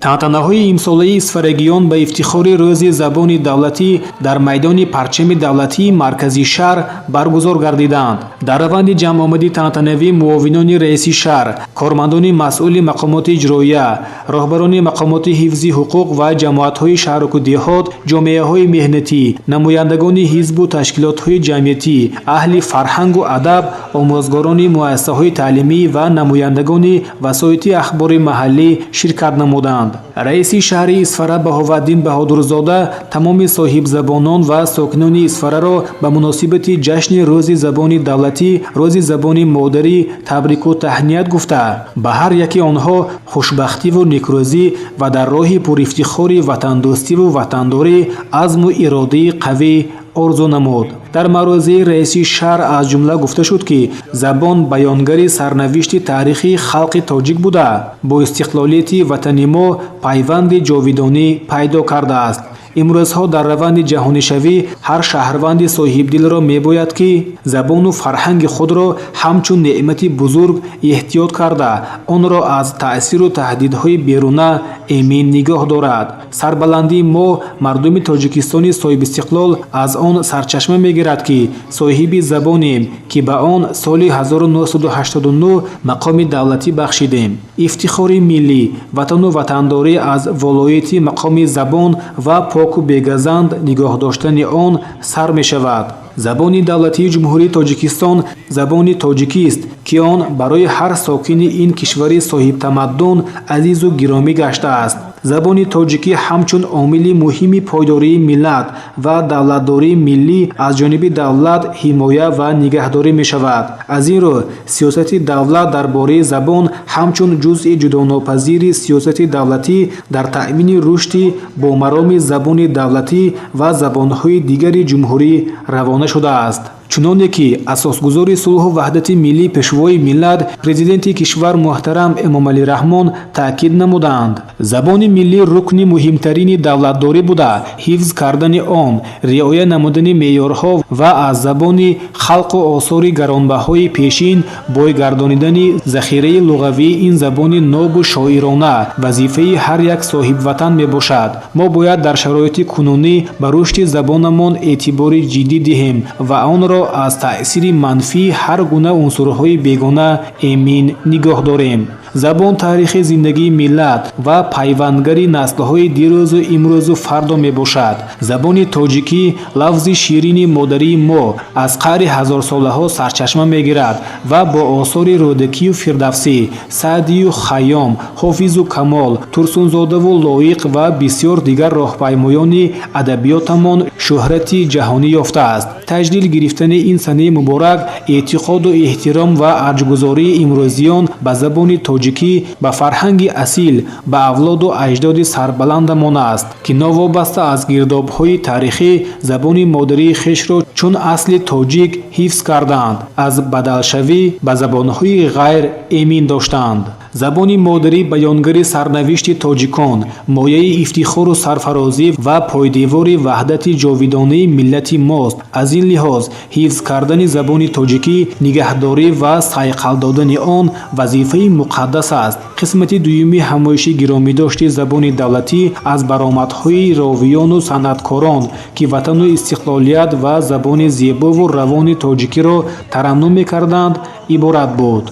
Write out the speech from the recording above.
Тантанаҳои имсолаи исфарагиён ба ифтихори Рӯзи забони давлатӣ дар майдони Парчами давлатии маркази шаҳр баргузор гардиданд. Дар раванди ҷамъомади тантанавӣ муовинони раиси шаҳр, кормандони масъули мақомоти иҷроия, роҳбарони мақомоти ҳифзи ҳуқуқ ва ҷамоатҳои шаҳраку деҳот, ҷомеаҳои меҳнатӣ, намояндагони ҳизбу ташкилотҳои ҷамъиятӣ, аҳли фарҳангу адаб, омӯзгорони муассисаҳои таълимӣ ва намояндагони васоити ахбори маҳаллӣ ширкат намуданд. Раиси шаҳри Исфара Баҳоваддин Баҳодурзода тамоми соҳибзабонон ва сокинони Исфараро ба муносибати ҷашни Рӯзи забони давлатӣ, Рӯзи забони модарӣ табрику таҳният гуфта, ба ҳар яки онҳо хушбахтиву некрӯзӣ ва дар роҳи пурифтихори ватандӯстиву ватандорӣ азму иродаи қавӣ орзу намуд. Дар маърӯзаи раиси шаҳр аз ҷумла гуфта шуд, ки забон баёнгари сарнавишти таърихии халқи тоҷик буда, бо истиқлолияти ватани мо пайванди ҷовидонӣ пайдо кардааст. Имрӯзҳо дар раванди ҷаҳонишавӣ ҳар шаҳрванди соҳибдилро мебояд, ки забону фарҳанги худро ҳамчун неъмати бузург эҳтиёт карда, онро аз таъсиру таҳдидҳои беруна эмин нигоҳ дорад. Сарбаландии мо, мардуми Тоҷикистони соҳибистиқлол, аз он сарчашма мегирад, ки соҳиби забонем, ки ба он соли 1989 мақоми давлатӣ бахшидем. Ифтихори миллӣ, ватану ватандорӣ аз волоияти мақоми забон ва поку бегазанд нигоҳ доштани он сар мешавад. Забони давлатии Ҷумҳурии Тоҷикистон забони тоҷикист, ки он барои ҳар сокини ин кишвари соҳибтамаддун азизу гиромӣ гаштааст. Забони тоҷикӣ ҳамчун омили муҳими пойдории миллат ва давлатдории миллӣ аз ҷониби давлат ҳимоя ва нигаҳдорӣ мешавад. Аз ин рӯ, сиёсати давлат дар бораи забон ҳамчун ҷузъи ҷудонопазири сиёсати давлатӣ дар таъмини рушди бомароми забони давлатӣ ва забонҳои дигари ҷумҳурӣ равона шудааст. Чуноне ки асосгузори сулҳу ваҳдати миллӣ, Пешвои миллат, Президенти кишвар муҳтарам Эмомалӣ Раҳмон таъкид намуданд, забони миллӣ рукни муҳимтарини давлатдорӣ буда, ҳифз кардани он, риоя намудани меъёрҳо ва аз забони халқу осори гаронбаҳои пешин бой гардонидани захираи луғавии ин забони нобу шоирона вазифаи ҳар як соҳибватан мебошад. Мо бояд дар шароити кунунӣ ба рушди забонамон эътибори ҷиддӣ диҳем ва онро аз таъсири манфии ҳар гуна унсурҳои бегона эмин нигоҳ дорем. Забон таърихи зиндагии миллат ва пайвандгари наслҳои дирӯзу имрӯзу фардо мебошад. Забони тоҷикӣ, лафзи ширини модарии мо, аз қаъри ҳазорсолаҳо сарчашма мегирад ва бо осори Рӯдакию Фирдавсӣ, Саъдию Хайём, Ҳофизу Камол, Турсунзодаву Лоиқ ва бисёр дигар роҳпаймоёни адабиётамон шӯҳрати ҷаҳонӣ ёфтааст. Таҷлил гирифтани ин санаи муборак эътиқоду эҳтиром ва арҷгузории имрӯзиён ба забони тоҷикӣ, ба фарҳанги асил, ба авлоду аҷдоди сарбаландамон аст, ки новобаста аз гирдобҳои таърихӣ забони модарии хешро чун асли тоҷик ҳифз карданд, аз бадалшавӣ ба забонҳои ғайр эмин доштанд. Забони модарӣ баёнгари сарнавишти тоҷикон, мояи ифтихору сарфарозӣ ва пойдевори ваҳдати ҷовидонаи миллати мост. Аз ин лиҳоз, ҳифз кардани забони тоҷикӣ, нигаҳдорӣ ва сайқал додани он вазифаи муқаддас аст. Қисмати дуюми ҳамоиши гиромидошти забони давлатӣ аз баромадҳои ровиёну санъаткорон, ки ватану истиқлолият ва забони зебову равони тоҷикиро тараннум мекарданд, иборат буд.